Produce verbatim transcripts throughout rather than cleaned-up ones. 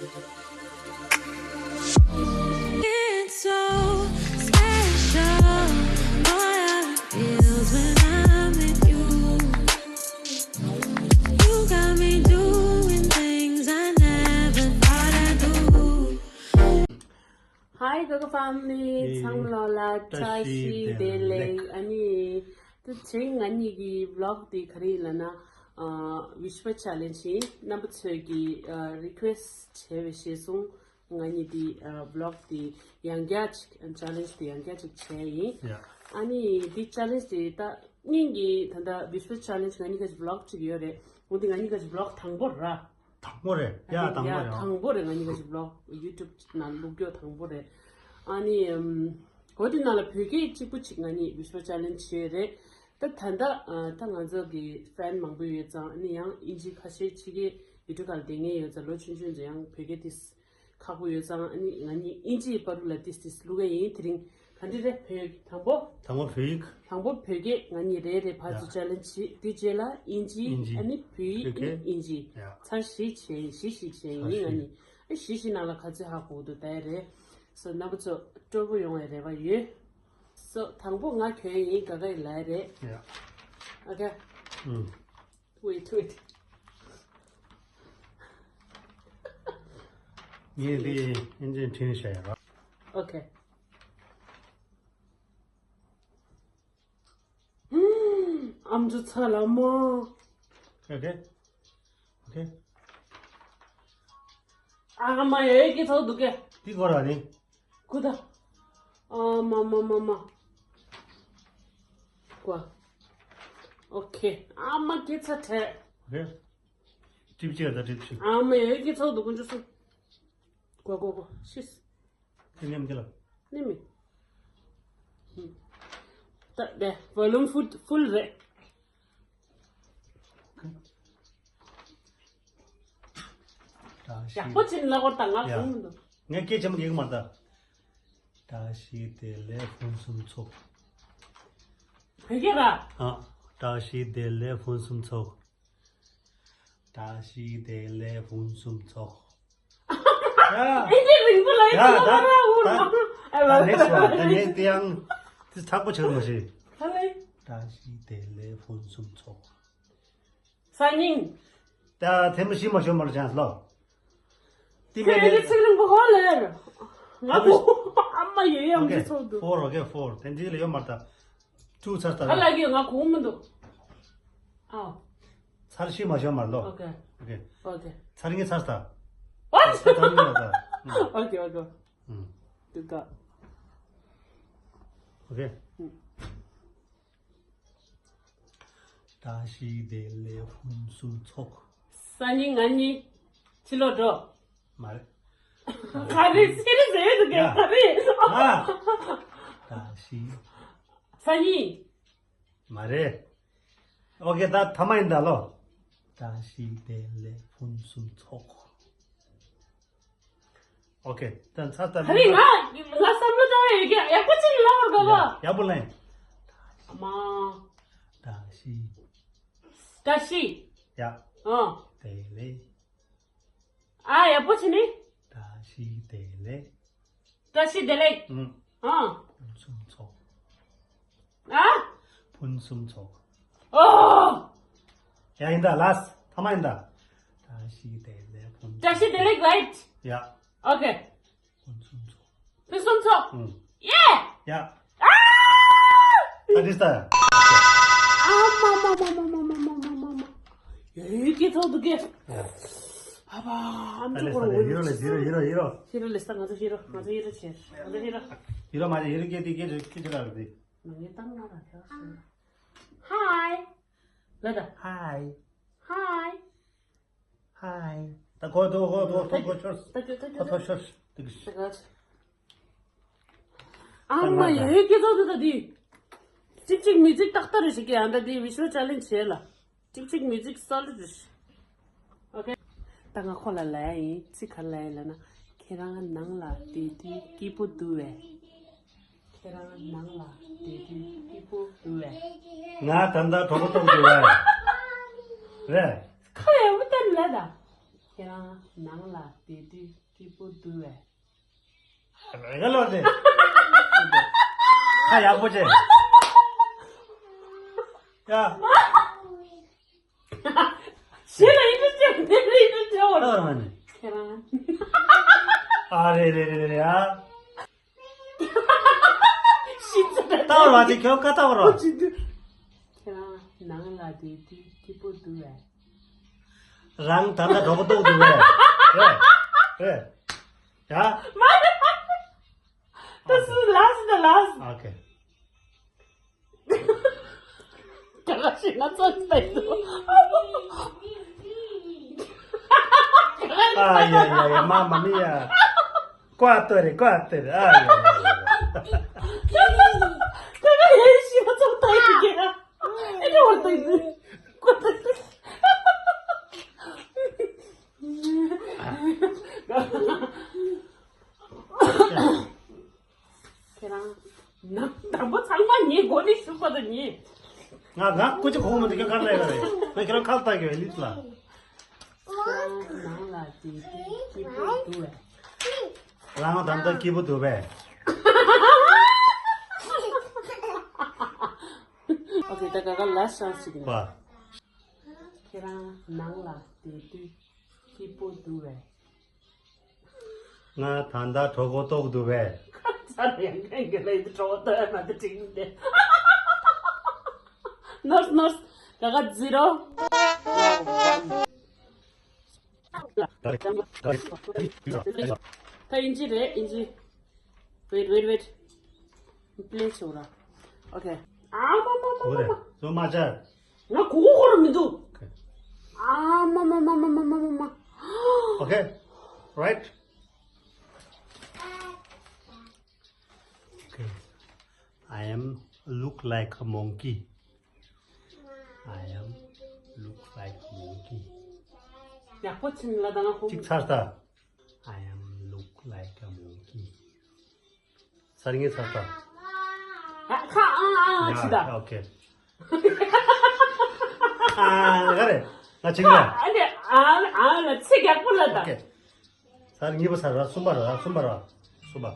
It's so special, boy, how it feels when I'm with you. You got me doing things I never thought I'd do. Hi Gaga family. Hey. ཚང་མ་ལོ་ལ་བཀྲ་ཤིས་བདེ་ལེགས། ཨ་ནི་དེ་རིང་ང་གཉིས་ཀྱི་vlog དེ་ག་རེ་ཡིན་ལབ་ན། ཨ། Whisper Challenge ཡིན། རྣམ་པ་ཚོས་ཀྱི་ཨ་request བྱས་པའི་གཞིར་བཟུང་ང་གཉིས་དེ་ཨ་vlog དེ་ཡང་བསྐྱར་ཅིག challenge དེ་ཡང་བསྐྱར་ཅིག་བྱས་ཡིན། ཡ། ཨ་ནི་དེ་challenge དེ་ད་སྙིང་གི་ད་ལྟ་Whisper Challenge ང་གཉིས་ཀ་ཅིག་vlog ཅིག་ཡོད་རེད། འོན་ཏེ་ང་གཉིས་ཀ་ཅིག་vlog དང་པོ་ར། དང་པོ་རེད། ཡ། ཡ། དང་པོ་རེད། དང་པོ་རེད། ང་གཉིས་ཀ་ཅིག་vlog YouTube ནང་བླུག་རྒྱུ་དང་པོ་རེད། ཨ་ནི་ཨམ། གོ་དེ་ནང་ལ་བོད་སྐད་གཅིག་པུ་གཅིག་ང་གཉིས་Whisper Challenge བྱས་རེད། ད་ད་ལྟ་ཨ་ད་ང་ཚོ་གི་fan མང་པོ་ཡོད་ཙང་། ཨ་ནི་ཡང་ཨིན་ཇི་ཁ་ཤས་ཕྱི་རྒྱལ་ཡུལ་གྲུ་ཁག་ལ་བསྡད་མཁན་ཡོད་ཙང་། ལོ་ཆུང་ཆུང་ཚོ་ཡང་བོད་སྐད་དེ་ཁག་པོ་ཡོད་ཙང་། ཨ་ནི་ང་གཉིས་ཨིན་ཇིའི་བར་དུ་ལ་ཏིས་ཏིས་བླུག་གི་ཡིན། དེ་རིང་ག་འདྲ་རེད། བོད་དང་པོ། དང་པོ་བོད་ཡིག་དང་པོ་བོད་སྐད་ང་གཉིས་རེ་རེ་ཕར་ཚུར་ཡ། Challenge བྱེད། དེ་རྗེས་ལ་ཨིན་ཇི། ཨིན་ཇི། ཨ་ནི་བོད་ཡིག། བོད་སྐད། ཨིན་ཇི། ཡ། ཚར་བཞི་བྱས། བཞི་བཞི་བྱས་ཡིན། ཚར་བཞི། ང་གཉིས་ཨ་བཞི་བཞི་ནང་ལ་ག་ཚོད་ཧ་གོ་འདུག་ལྟ་ཡ་རེད། སོ་རྣམ་པ་ཚོ་སྤྲོ་པོ་ཡོང་བའི་རེ་བ་ཡོད། སོ་དང་པོ་ང་གྱོན་ཡིན། ག་ག་ཡི་ལབ་ཡ་རེད། ཡ། ཨོ་ཁེ། ཨུམ། Wait, wait. ངས་འདི་ཨིན་ཇིན་འཕྲིན་བཤད་ཡ་ར། Okay. ཨམ་ཅོག་ཚ་ལ་མོ། Okay. Okay. ཨ་མ་ཡོད་ཀྱི་ཚོགས་འདུག་གས། འདི་གོ་ར་ནི། ཀུ་ད། ཨ་མ་མ་མ་མ། ཀུ། Okay. ཨ་མ་སྐྱེ་ཚ་ཐལ། རེད། ཀྲིབ་ཅིག་ད་ཀྲིབ་ཅིག་ཨ་མ་ཡོད་ཀྱི་ཚོགས་འདུག་ཀུན་ཅོ་སུ། ཀུ་ཀུ་ཀུ་ཤིས། ཁྱེད་ཉམས་ཀྱི་ལ། ནི་མི། ད་དེ་volume full full རེད། བཀྲ་ཤིས། ཡག་པོ་བྱིན་ལ་གོ་ད་ང་ཡ། གོང་མི་འདུག་ངས་སྐད་ཆེན་པོ་ཡིག་མ་ད། བཀྲ་ཤིས་བདེ་ལེགས་ཕུན་སུམ་ཚོགས། བོད་སྐད་ར། ཨ། བཀྲ་ཤིས་བདེ་ལེགས་ཕུན་སུམ་ཚོགས། བཀྲ་ཤིས་བདེ་ལེགས་ཕུན་སུམ་ཚོགས། ཡ། ཨིན་ཇི་རིང་པོ་ལ་ཡ་ཡ་ད་ད་ད་next one ད་ངས་དེ་ཡང་དེ་ཚགས་པོ་ཆགས་མ་ཤེས། ཧ་ལས། བཀྲ་ཤིས་བདེ་ལེགས་ཕུན་སུམ་ཚོགས། སང་ཉིན། ད་ཐེངས་མ་ཤི་མ་ཤོར་མར་ཅན་ལོ། དེ་ཁྱོད་མེད་ཀྱི་ཚིག་རིང་པོ་ཧོ་ལེར། ང་ཁོ་ཨ་མ་ཡོད་ཡམ་གྱི་ཚོགས་འདུག Four, okay, four. དེ་འདྲི་ལ་ཡོད་མར་ད། ཅུ་ཚར་ད། ཨ་ལ་གི་ང་གོང་མི་འདུག་ཨ། ཚར་ཤི་མ་ཤོར་མར་ལོ། Okay. Okay. Okay. ཚར་ངེས་ཚར་ད། What? ཚར་ངེས་ད། Okay, okay. ཨུམ། འདུག་ག Okay. བཀྲ་ཤིས་བདེ་ལེགས་ཕུན་སུམ་ཚོགས། སང་ཉིན་ང་གཉིས་ཕྱི་ལོགས་འགྲོ། མ་རེད། ག་རེ་ཟེར་ཟེར་འདུག་གས། ཡ། ག་རེ། ཨ། བཀྲ་ཤིས། སང་ཉིན། མ་རེད། Okay. ད་ཐ་མ་ཡིན་ད་ལོ། བཀྲ་ཤིས་བདེ་ལེགས་ཕུན་སུམ་ཚོགས། Okay. ད་ཚར་ད། ཧ་རི་ང་ང་བསམ་བློ་བཏང་ཡོད་ཀྱི་ཡག་པོ་ཅིག་ལབ་དགོས་པ། ཡག་པོ་ལན། མ། བཀྲ་ཤིས། བཀྲ་ཤིས། ཡ། ཨ། བདེ་ལེགས། ཨ་ཡག་པོ་བྱས་ནི། བཀྲ་ཤིས་བདེ་ལེགས། བཀྲ་ཤིས་བདེ་ལེགས། ཨུམ། ཨ། ཕུན་སུམ་ཚོགས། ཨ། ཕུན་སུམ་ཚོགས། ཨོ། ཡ་ཡིན་ད་last ཐ་མ་ཡིན་ད། བཀྲ་ཤིས་བདེ་ལེགས་ཕུན་སུམ། བཀྲ་ཤིས་བདེ་ལེགས་right? ཡ། Okay. ཕུན་སུམ་ཚོགས། ཕུན་སུམ་ཚོགས། ཨུམ། ཡེ། ཡ། ཨ། ད་འདི་ལྟ། ཨ་མ་མ་མ། ཡོད་ཀྱི་ཚོགས་འདུག་གས། ཡ། ཨ་བ། ཨམ་ཅོག་ད་ལྟ་ཡི་རོ་ལ་ཡི་རོ་ཡི་རོ་ཡི་རོ། ཡི་རོ་ལ་ས་ང་ཚོ་ཡི་རོ་ང་ཚོ་ཡི་རོ་བྱས། ང་ཚོ་ཡི་རོ། ཡི་རོ་མ་རེད། ཡི་རོ་སྐད་དེ་སྐད་ཆ་སྐད་ཆ་རག་རེད། ང་ངའི་ཏང་ང་ར་ཁྱོད་སོང་། Hi. ལ་ད། Hi. Hi. Hi. ད་གོ་དོ་གོ་དོ་གོ་གོ་ཤོར། ད་གོ་ད་གོ་ད་གོ་ཤོར། ད་གོ་ཤོར། ཨ་མ་ཡོད་ཀྱི་ཚོགས་འདུ་ད་འདི། གཅིག་གཅིག་མི་གཅིག་ཏག་ཏག་རེ་ཞིག་གི་ཨ་ད་འདི་Whisper Challenge བྱས་ལ། གཅིག་གཅིག་མི་གཅིག་སོ་ལི་རེ་ཞིག Okay. ད་ང་ཁོ་ལ་ལབ་ཡ་ཡིན། ཚིག་ག་ལབ་ཡ་ལབ་ན། ཁྱེད་རང་ནང་ལ་བསྡད་དུས་སྐྱིད་པོ་འདུག་བས། ཁྱེད་རང་ནང་ལ་བསྡད་དུས་སྐྱིད་པོ་འདུག་བས། ང་ད་ལྟ་གྲོད་ཁོག་ལྟོགས་འདུག་བས། རེད། ཁ་ཡག་པོ་བསྟན་ལ་ད། ཁྱེད་རང་ནང་ལ་བསྡད་དུས་སྐྱིད་པོ་འདུག་བས། རེ་ག་ལོ་དེ། ཁ་ཡག་པོ་བྱས། ཡ། ཞེ་ལ་ཡིན་དུ་ཅེ་ནེ་ལ་ཡིན་དུ་ཅེ་བ། ལྟ་བར་མ་ནི། ཁྱེད་རང་། ཨ་རེ་རེ་རེ་རེ་ཨ། ཤི་ཙི་ལྟ་བར་མ་ཅེ་ཁྱོད་ཀ་ལྟ་བར་བ། ཁྱེད་རང་ནང་ལ་བསྡད་དུས་སྐྱིད་པོ་འདུག་བས། རང་ད་ལྟ་གྲོགས་པོ་ལྟོགས་འདུག་བས། རེད། རེད། ཡ། This is last, the last. Okay. ཨ་ཡ་ཡ་ཡ། མ་མ་མི་ཡ། ཀོ་ཏོ་རེ། ཀོ་ཏོ་རེ། ཨ་ཡ་ཡ་ཡ། ཁྱེད་རང་། ནང་དང་པོ་ཚང་མ་ངའི་མགོ་ནས་ཞུགས་པ་དང་ཉེ། ང་ང་ཀུ་ཅི་གོང་མ་འདི་ཁྱོད་ཁ་ལ་ཡོད་རེད། ང་ཁྱེད་རང་ཁ་ལ་ལྟ་གི་ཡོད་ལིས་ལ། ཁྱེད་རང་ནང་ལ་བསྡད་དུས་སྐྱིད་པོ་འདུག་བས། རང་ད་ལྟ་སྐྱིད་པོ་འདུག་བས། Okay, ད་ག་ག་last chance ཞིག་ཡིན། བ། ཁྱེད་རང་ནང་ལ་བསྡད་དུས་སྐྱིད་པོ་འདུག་བས། ང་ད་ལྟ་གྲོད་ཁོག་ལྟོགས་འདུག་བས། ཚར་ཡང་གན་གི་ལ་ཡིན་གྲོད་ཁོག་ལྟོགས་ཡ་མ་དེ་དྲིང་དེ། Nurse, nurse, ག་ག་zero. ད་ཨིན་ཇི་རེད། ཨིན་ཇི། Wait, wait, wait. Please, ora. Okay. ཨ་མ་མ་མ་མ་མ། ཨོ་རེད། ཚོ་མ་ཆར། ང་གོ་གོ་ཁོ་ར་མི་འདུག་ཨ་མ་མ་མ་མ་མ་མ་མ། Okay. Right. Okay. I am look like a monkey. I am look like monkey. ཡག་པོ་ཕྱིན་ལ་དང་ཧོ། གཅིག་ཚར་ད། I am look like a monkey. ཚར་ངེས་ཚར་ད། ཨ་ཁ་ཨ་ཨ་ཨ་ཕྱི་ད། Okay. ཨ་ག་རེ། ང་ཅིག་ལ། ཨ་ནི་ཨ་ཨ་ལ་ཚིག་ཡག་པོ་ལ་ད། Okay. ཚར་གཉིས་པ་ཚར་ར། གསུམ་པ་ར། གསུམ་པ་ར། གསུམ་པ།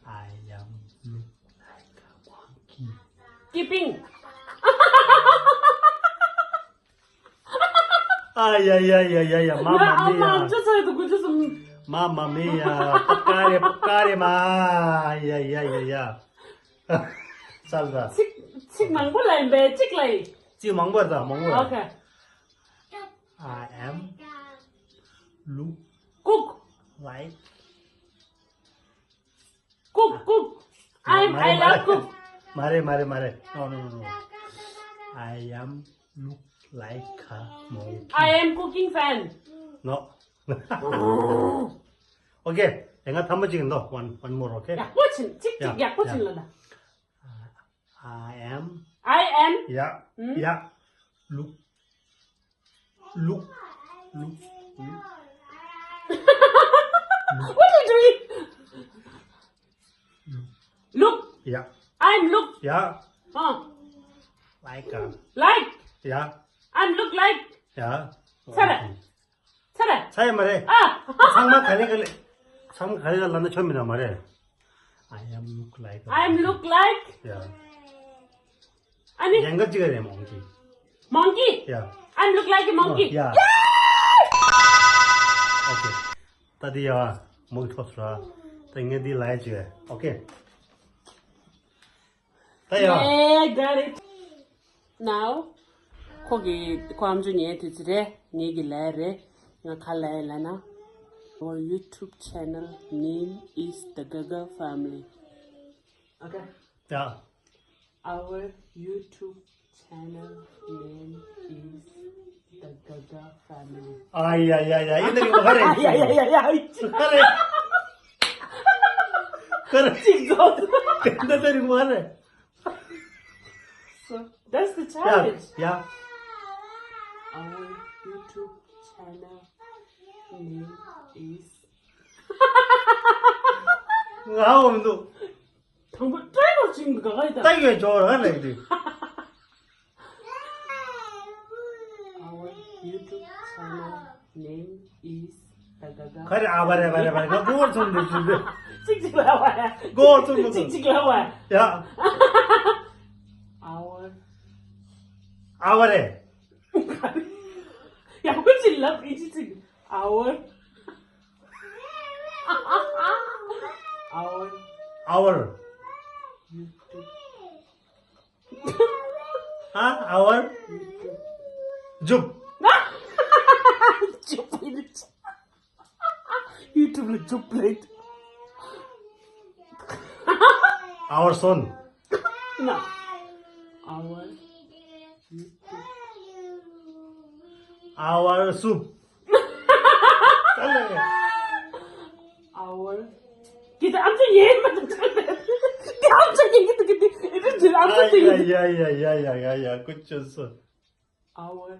I am look like a monkey. Keeping. ཨ་ཡ་ཡ་ཡ་ཡ་ཡ། མ་མ་མི་ཡ། ཨ་མ་ཅོ་ཚ་ཡོད་དུ་གུ་ཅོ་སུམ། མ་མ་མི་ཡ། པ་ཀ་རེ་པ་ཀ་རེ་མ། ཡ་ཡ་ཡ་ཡ། ཚར་ད། ཚིག་ཚིག་མང་པོ་ལ་ཡིན་པས་གཅིག་ལ་ཡིན། ཚིག་མང་པོ་ད་མང་པོ། Okay. I am look cook like. Cook, cook. I, I love cook. མ་རེད་མ་རེད་མ་རེད། No, no, no, no. I am look like a monkey. I am cooking fan. No. Okay. ཡང་ཐ་མ་གཅིག་འདུག One, one more, okay? ཡག་པོ་ཕྱིན། གཅིག་གཅིག་ཡག་པོ་ཕྱིན་ལ་ད། I am. I am. Yeah. Yeah. Look. Look. Look. Look. What are you doing? Look. Yeah. I'm look. Yeah. Uh. Like. Uh. Like. Yeah. I'm look like. Yeah. ཚར་རེད། ཚར་རེད། ཚར་ཡ་མ་རེད། ཨ། ཚང་མ་ག་ལེ་ག་ལེ། ཚང་མ་ག་ལེ་ག་ལེ་ལབ་ན་ཆོ་མི་འདུག་མ་རེད། I am look like. I am look like. Yeah. ཨ་ནི། ཡང་ག་ཅིག་རེད། Monkey. Monkey? Yeah. I am look like a monkey. Yeah. Okay. ད་དེ་ཡ་མོ་གི་ཐོབ་སོང་ར། ད་ངས་འདི་ལ་ཡ་ཅིག་རེད། Okay. ད་ཡ། Yeah, got it. Now, ཁོ་གི་ཁོ་ཨམ་ཅོག་ཉན་དུས་ཚོད་རེད། ངེད་ཀྱི་ལས་རེད། ང་ག་ལས་ལ་ན། Our YouTube channel name is the Gaga Family. Okay. Yeah. Our YouTube channel name is the Gaga Family. ཨ་ཡ་ཡ་ཡ། ཡིན་ད་རིང་མ་ཁ་རེད། ཨ་ཡ་ཡ་ཡ་ཡ། ཁ་རེད། ཁ་རེད། ཅིག་ཚོགས། ད་ད་རིང་མ་རེད། So that's the challenge. Yeah, yeah. Our YouTube channel name is. ང་འོ་མི་འདུག་དང་པོ་ཏྲེ་བར་ཅིང་ག་ག་ཡི་ད། ད་ཡོད་ཇོ་ར་ལེགས་དུས། Our YouTube channel name is ད་ག་ག་ག་རེ། ཨ་བ་རེ་བ་རེ་བ་རེ། ག་གོ་བར་ཚོང་འདུག་ཚོང་འདུག་ཅིག་ཅིག་ལ་བ་ཡ། གོ་བར་ཚོང་འདུག་ཅིག་ཅིག་ལ་བ་ཡ། ཡ། our ཨ་བ་རེ། ཡག་པོ་ཅིག་ལབ། ཨི་ཅི་ཅིག our our our YouTube ཧ། our YouTube ཇུབ། ཇུབ་ཡིན། YouTube ལ་ཇུབ་རེད། our son ན། our YouTube our soup our ཁྱེད་ཨམ་ཅོག་ཡེ་མ་ཐུབ་ཅག་རེད། ཁྱེད་ཨམ་ཅོག་ཡེ་གི་འདུག་གི་འདུག་ཨེ་འདྲ་འདུག་ཨམ་ཅོག་ཡེ་གི་འདུག་ཡ་ཡ་ཡ་ཡ་ཡ་ཡ་ཡ། good job sir our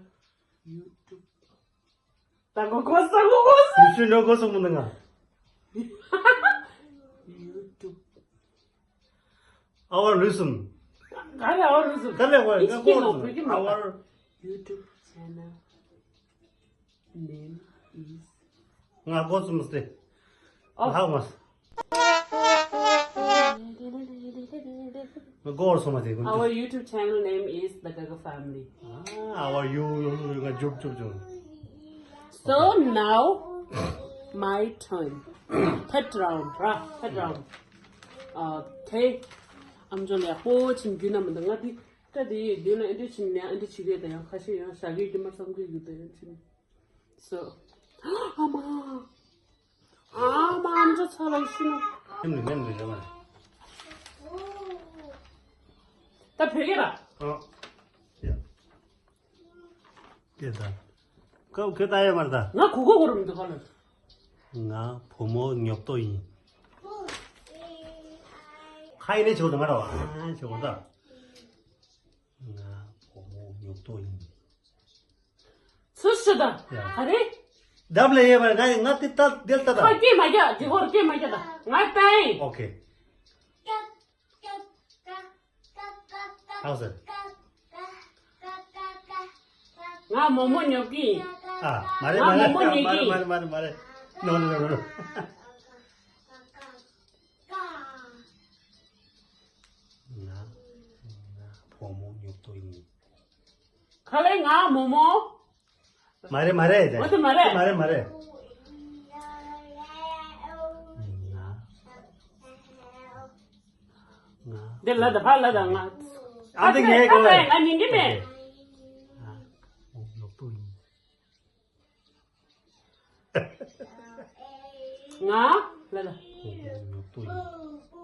YouTube ད་གོ་གོ་ས་གོ་གོ་ས། ཡུ་ཤུ་ནོ་གོ་སོང་མི་འདུག་ང་། YouTube our ལུས་སུམ། ག་ལ་our ལུས་སུམ། ག་ལ་བ་ང་ཨིས་ཀི་གོ་ལོ་སོང་བོད་ཀྱི་མ། our YouTube channel name is ང་གོ་སོང་སྟེ། ཨོ། ཧ་མ། ང་གོ་སོང་མ་དེ་ཀུན། our YouTube channel name is the Gaga family. ཨ། our you you you ང་ཇུབ་ཇུབ་ཇུབ། So now my turn. Third round ར། third round. ཨ། དེ་ཨམ་ཅོག་ལ་ཡག་པོ་ཅིག་རྒྱུས་ན་མི་འདུག་ང་དེ་ད་དེ་ཡི་མདུན་ལ་ཨེ་འདྲ་ཕྱིན་ནས་ཨེ་འདྲ་བྱེད་ཀྱི་ད་ཡང་ཁ་ཤས་ཡང་ཞག་གི་རྒྱུ་མ་བསམ་གི་ཡོད་ད་ཡང་ཕྱིན། So ཨ་མ། ཨ་མ་ཨམ་ཅོག་ཚ་ལ་ཤི་ན། མཉམ་དུ་མཉམ་དུ་ཡོད་མ་རེད། ད་བོད་སྐད་ལ། ཨ། ཡ། སྐད་ད། ཁོ་ཁོ་ད་ཡོད་མ་རེད་ད། ང་གོ་གོ་གོ་རུ་མི་འདུག་ག་ལ། ང་བུ་མོ་ཉོབ་ཏོ་ཡིན། ཁ་ཡིན་ནས་ཆོག་ད་ང་ར་བ། ཨ་ཆོག་ད། ང་བུ་མོ་ཉོབ་ཏོ་ཡིན། ཚུར་ཤོད་དང་། ཡ། ག་རེ། འདབས་ལ་ཡས་པར་ང་ང་དེ་ལྟ་དེ་ལྟ་དང་། ཁ་སྐད་མ་རྒྱག་དེ་ཧོར་སྐད་མ་རྒྱག་དང་། ང་ལྟ་ཡིན། ཨོ་ཁེ། ཧའོ་ཟེར། ང་མོ་མོ་ཉོབ་ཀྱི་ཡིན། ཨ། མ་རེད་ང་མ་རེད་མོ་མོ་ཉོབ་ཀྱི་ཡིན། མ་རེད་མ་རེད་མ་རེད། ནོ་ནོ་ནོ་ནོ། ང་ང་བུ་མོ་ཉོབ་ཏོ་ཡིན། ག་ལེ་ང་མོ་མོ། མ་རེད་མ་རེད། འོ་དེ་མ་རེད། མ་རེད་མ་རེད། ང་ང་འདི་ལ་ད་ཕ་ལ་ད་ང་། ཨ་འདི་ངའི་གོ་ལ། ང་ཉན་གི་མེད། ང་ཉོབ་ཏོ་ཡིན། ང་ལ་ལ།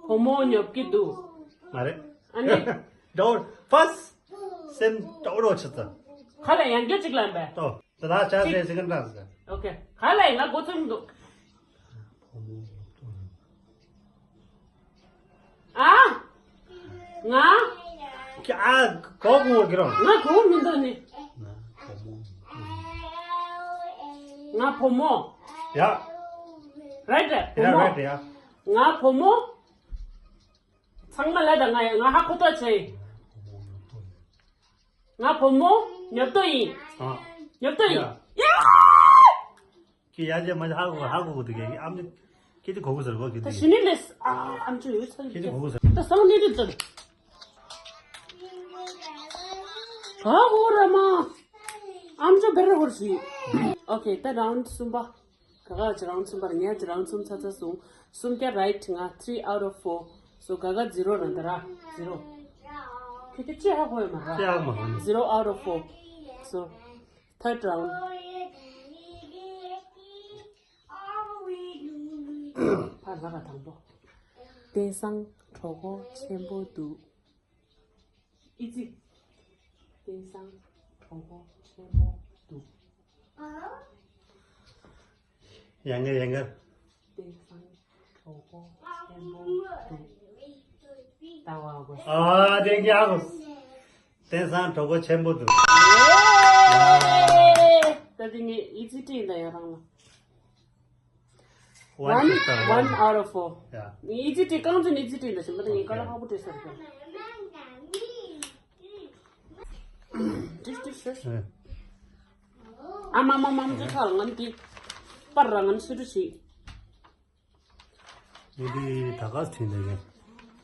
བུ་མོ་ཉོབ་ཀྱི་འདུག་མ་རེད། ཨ་ནི། འགྲོ་first སེམས་འགྲོ་རོགས་ཆི་ཙམ། ཁ་ལ་ཡང་བསྐྱར་གཅིག་ལ་འབད། ཏོ། ད་ལ་ཆ་ཚེ་second chance ད། ཨོ་ཁེ། ཁ་ལ་ཡང་ང་གོ་ཚུལ་འདུག་ཨ། ང་། ཁྱེད་ཨ་གོ་གོ་གི་རོ། ང་གོ་མི་འདུག་ནི། ང་བུ་མོ། ཡ། right བུ་ཡ་མོ། Right ཡ། ང་བུ་མོ། ཚང་མ་ལ་ད་ང་ཡ་ང་ཧ་གོ་ཐག་ཆོད། ང་བུ་མོ་ཉོབ་ཏོ་ཡིན། ཨ། ཉོབ་ཏོ་ཡིན། ཡ། ཡ། ཁྱེད་ཡར་རྒྱས་མ་ཧ་གོ་ཧ་གོ་གོ་དུ་གེ་ཨམ་ནི་ཁྱེད་ཀྱི་གོ་གོ་ཟེར་གོ་གི་ད་དུ་ཞི་ནི་ལེས་ཨ་ཨམ་ཅོ་ཡོད་ཚ་ཁྱེད་ཀྱི་གོ་གོ་ཟེར། ད་སང་ནི་དུ་ཙམ་ག་གོ་ར་མ་ཨམ་ཅོ་བེར་གོར་ཞི། ཨོ་ཁེ། ད་round གསུམ་པ། ག་ག་ཅི་round གསུམ་པར་ངས་ཅི་round གསུམ་ཚ་ཚ་སོང་། གསུམ་བརྒྱ་right ང་three out of four། So ག་ག་zero ར་འདི་ར་zero། ཁྱེད་ཀྱི་ཅི་ཧ་གོ་ཡོད་མ་ར། ཅི་ཧ་མ་གོ་ནི། Zero out of four། So third round། ཕར་ལ་ག་དང་པོ། བསྟན་བཟང་གྲོགས་པོ་ཆེན་པོ་འདུག་ཨི་ཙི། བསྟན་བཟང་གྲོགས་པོ་ཆེན་པོ་འདུག་ཡང་ངེ་ཡང་ངེ། བསྟན་བཟང་གྲོགས་པོ་ཆེན་པོ་འདུག་ལྟ་བ་གོ། ཨ་དེ་ངེ་ཨ་གོ། བསྟན་བཟང་གྲོགས་པོ་ཆེན་པོ་འདུག་ད་དེ་ངེ་ཨི་ཙི་ཏྲིན་ད་ཡོ་རང་ལ། One one out of four. Yeah. ནི་ཨི་ཙི་ཏྲིན་རྐང་ཚོ་ནི་ཨི་ཙི་ཏྲིན་ད་ཞིམ་པ་ད་ངེ་ཀ་ལ་ཧ་གོ་ཏྲེ་ས་རེད། ཏྲིག་ཏྲིག་ཤོ། ཨ། ཨ་མ་མ་མ་མ་ཁ་ལ་ང་འདི་པར་ར་ང་སུ་རུ་ཞིག་ངས་འདི་ད་ག་ཐོན་ནས་ཡིན།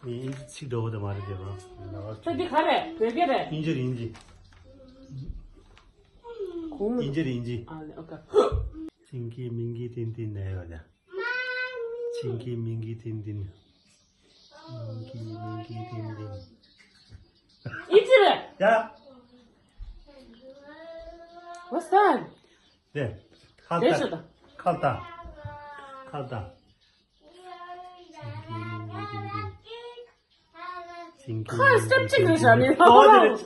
ངས་ཨིན་ཇི་ཚིག་འགྲོ་བ་དེ་མ་རེད་དེ་རང་ལ་ཁ་འདི་ག་རེད། བོད་སྐད་རེད། ཨིན་ཇི་རེད། ཨིན་ཇི། ཁོང་ཨིན་ཇི་རེད། ཨིན་ཇི། ཨ་ལེ། ཨོ་ཀེ། ཅིང་ཀི་མིང་ཀི་ཏིན་ཏིན་ནས་ཡོད་ད། ཅིང་ཀི་མིང་ཀི་ཏིན་ཏིན། མིང་ཀི་མིང་ཀི་ཏིན་ཏིན། ཨིན་ཇི་རེད། ཡ། What's that? དེ། ཁ་ལྟ། དེ་ཤོད་དང་། ཁ་ལྟ། ཁ་ལྟ། ཅིང་ཀི་མིང་ཀི་ཏིན་ཏིན། ཅིང་ཀི་ཁ་སྟེབ་ཅིག་རེད་ཤག་ནི། ཨོ་དེ་རེད།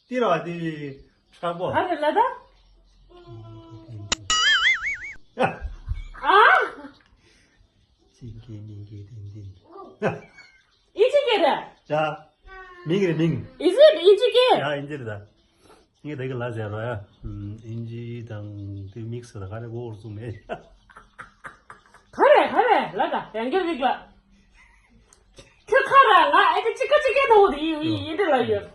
ཏི་ར་ཏི་ཁྲག་པོ། ཨ་རེ་ལ་ད། ཨ། ཅིང་ཀི་མིང་ཀི་ཏིན་ཏིན། ཨིན་ཇི་སྐད་རེད། ཡ། མིང་རེད་མིང་། Is it ཨིན་ཇི་སྐད། ཡ་ཨིན་ཇི་རེད་ད། ངས་ད་གི་ལ་ཟེར་རོ་ཡ། ཨིན་ཇི་དང་དེ་མིག་སི་ལ་ག་རེ་གོ་བར་གསུངས་མེད། ག་རེ་ག་རེ་ལ་ད་ཡང་སྐྱར་རིག་ལ། ཁྱོད་ཁ་ར་ང་ཨེ་ཅི་ཅི་ཀ་ཅི་ཀ་ནོ་དེ་ཡིན་ཡིན་དེ་ལ་ཡོད།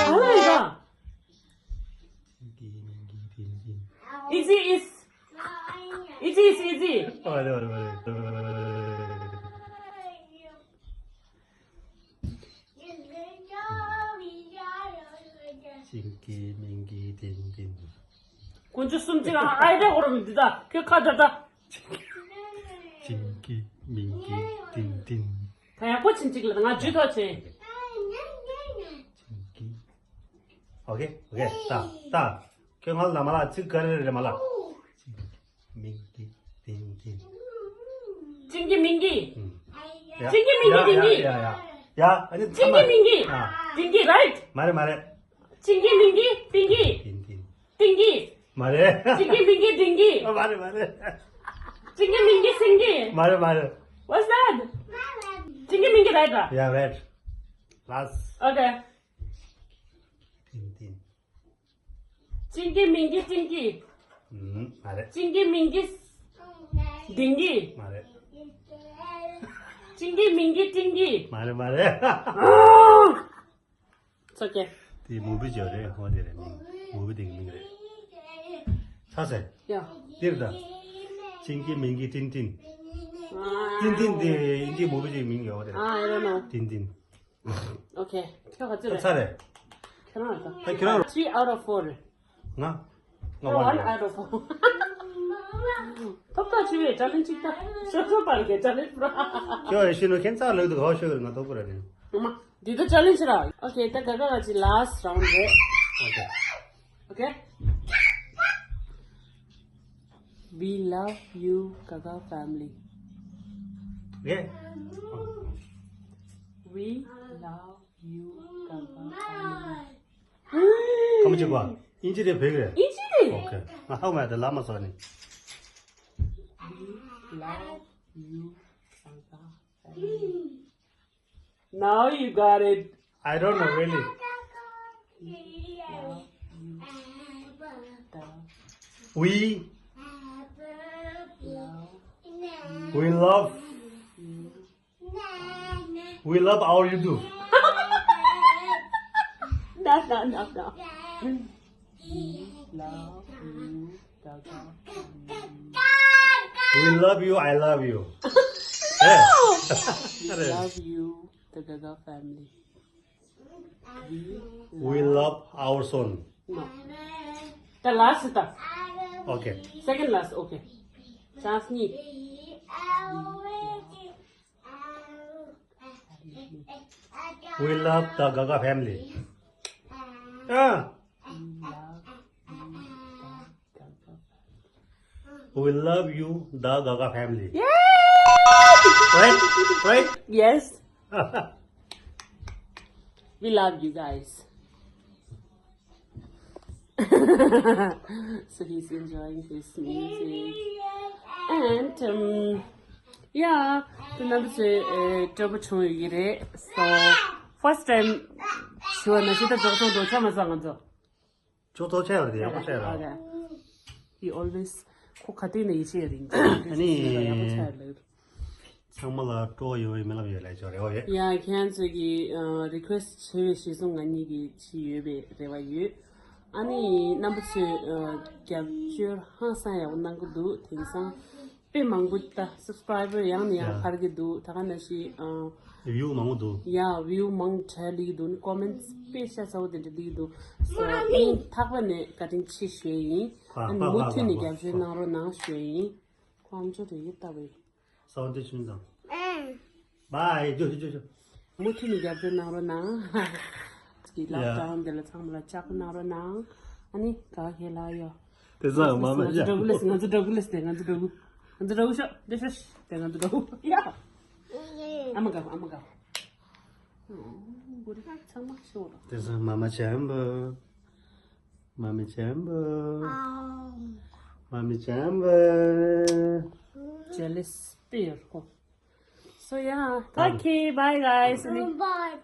ག་ལ་ཡིན་ད། Easy is easy is easy. ཅིང་ཀི་མིང་ཀི་ཏིན་ཏིན། དཀོན་མཆོག་གསུམ་གཅིག་ཨ་ཨའི་རེ་འོར་མི་འདི་ད་ཁྱོད་ཁ་ད་ད། ཅིང་ཀི་མིང་ཀི་ཏིན་ཏིན། ད་ཡག་པོ་ཕྱིན་གཅིག་ལ་ང་ཇུས་ཐོག་ཆེ། ཅིང་ཀི། ཨོ་ཀེ་ཨོ་ཀེ་ད་ད། ཁྱོད་ང་ལ་མ་ལ་ཚིག་ག་རེ་རེ་མ་ལ། མིང་གི་ཏིང་ཏིང་། ཅིང་གི་མིང་གི། ཅིང་གི་མིང་གི་ཏིང་གི། ཡ་ཡ་ཡ་ཡ། ཨ་ནི་ཅིང་གི་མིང་གི། ཏིང་གི་རའིཊ། མ་རེད་མ་རེད། ཅིང་གི་མིང་གི་ཏིང་གི། ཏིང་ཏིང་། ཏིང་གི། མ་རེད། ཅིང་གི་མིང་གི་ཏིང་གི། མ་རེད་མ་རེད། ཅིང་གི་མིང་གི་སིང་གི། མ་རེད་མ་རེད། What's that? ཅིང་གི་མིང་གི་རའིཊ་ར། ཡ་རའིཊ། ལཱསྚ། ཨོ་ཀེ། ཏིང་ཏིང་། ཅིང་གི་མིང་གི་ཏིང་གི། ཨུམ། མ་རེད། ཅིང་གི་མིང་གི་ཏིང་གི། མ་རེད། ཅིང་གི་མིང་གི་ཏིང་གི། མ་རེད་མ་རེད། It's okay. དེ་མུ་བི་ཅིག་རེད། ཧོ་དེ་རེད། མིང་མུ་བི་དེ་གི་མིང་རེད། ཆ་ཟེར། ཡ། འདིར་ད། ཅིང་གི་མིང་གི་ཏིན་ཏིན། ཨ། ཏིན་ཏིན་དེ་ཨིན་ཇི་མུ་བི་ཅིག་མིང་ཡོད་རེད། ཨ། I don't know. ཏིན་ཏིན། Okay. ཁྱོད་ག་ཚོད་རེད། ཚར་རེད། ཁྱོད་རང་ལ་ད། ད་ཁྱོད་རང་། Three out of four རེད། ང་། ང་one out of four. ཐོབ་ཐང་ཆེ་བའི་ཅ་ལེན་ཅིག་ད། ཤོ་ཤོ་པར་གྱི་ཅ་ལེན་པུ་ར། ཁྱོད་ཡེ་ཤེས་ནོ་ཁྱེད་ཚ་ལོས་འདུག་ཧོ་ཤོ་ཡོད་ང་ཐོབ་པུ་ར་ནི། ཨ་མ། འདི་ད་ཅ་ལེན་ར། Okay. ད་ག་ག་ག་ཅི་last round རེད། Okay. Okay. We love you, Gaga family. Yeah. We love you, Gaga family. ཁམ་ཅིག་པ། ཨིན་ཇི་རེད་བོད་རེད། ཨིན་ཇི་རེད། Okay. ང་ཧ་གོ་མེད་དེ་ལ་མ་སོ་ནི། We love you, Gaga family. Now you got it. I don't know really. We we love we love our YouTube. No, no, no, no. We love you, Gaga family. We love you, I love you. Yeah. We love you, the Gaga family. We love our son. No. The last stuff. Okay. Second last, okay. Chance ni. We love the Gaga family. Ah. We love you, the Gaga family. Yay! Right? Right? Yes. We love you guys. So he's enjoying his music. And, um, yeah, the number is, uh, double two. So, first time, she was not sure. ཅོག་ཐོག་ཆད་ཡོད་རེད། ཡག་པོ་ཆད་ཡོད་རེད། He always ཁོ་ག་དུས་ནས་ཡིད་ཆེས་ཡོད་རེད། ཨ་ནི། ཡག་པོ་ཆད་ཡོད་རེད། ཚང་མ་ལ་སྤྲོ་བ་ཡོད་པའི་སྨོན་ལམ་ཡོད་ལབ་ཡོད་རེད་བ་ཡོད། ཡ་ཁྱེད་ཚོས་ཀྱི་རི་ཁུ་ཨེ་སི་བྱས་པའི་གཞིར་བཟུང་ང་གཉིས་ཀྱིས་བྱས་ཡོད་པའི་རེ་བ་ཡོད། ཨ་ནི་རྣམ་པ་ཚོས་རྒྱབ་སྐྱོར་ཧང་སང་ཡག་པོ་གནང་གི་འདུག་དེང་སང་དཔེ་མང་པོ་ད་སབ་སི་ཀ་རའི་བར་ཡང་ནས་ཡང་ཡ་འཕར་གྱི་འདུག་ད་ག་ནང་བཞིན་ཨ། བིའུ་མང་པོ་འདུག་ཡ་བིའུ་མང་དྲགས་སླེབས་ཀྱི་འདུག་ནི་ཀོ་མེན་ཊི་དཔེ་ཤ་ཚ་པོ་དེ་འདྲ་སླེབས་ཀྱི་འདུག་སོ་ཨིན་ཐག་པ་ནས་བཀའ་དྲིན་ཆེ་ཞུ་ཡ་ཡིན། ཨ་ནི་མུ་མཐུད་ནས་རྒྱབ་སྐྱོར་གནང་རོགས་གནང་ཞུ་ཡ་ཡིན། ཁོ་ཨམ་ཅོག་དེ་ཡིད་ལྟ་བུ་ཡིན། སའོ་ཏི་ཆུན་དང་། ཨེ། བའི་ཇོ་ཇོ་ཇོ། མུ་མཐུད་ནས་རྒྱབ་སྐྱོར་གནང་རོགས་གནང་། ཀྱི་ལག་ཡ། ཏང་དེ་ལ་ཚང་མ་ལ་ལྕགས་པོ་གནང་རོགས་གནང་། ཨ་ནི་ག་གེ་ལ་ཡོ། དེ་ཚང་མ་མ་ང་ཚོ་ཡ། འགྲོ་གི་ལེ་ང་ཚོ་འགྲོ་གི་ལེ་དེ་ང་ཚོ་འགྲོ་གི་ང་ཚོ་འགྲོ་གི་ཤོག་དེ་ཤོག་དེ་ང་ཚོ་འགྲོ་གི་ཡ། ཨ་མ་ག་ཨ་མ་ག་འོ་གོ་རི་ཚང་མ་ཤོག་རོགས། དེ་ཚང་མ་མ་ཆེན་པོ། མ་མི་ཆེན་པོ། མ་མི་ཆེན་པོ། ཇེ་ལེ་སི་དཔེ་ཡོད་ཁོ། So yeah, okay, bye guys. Bye.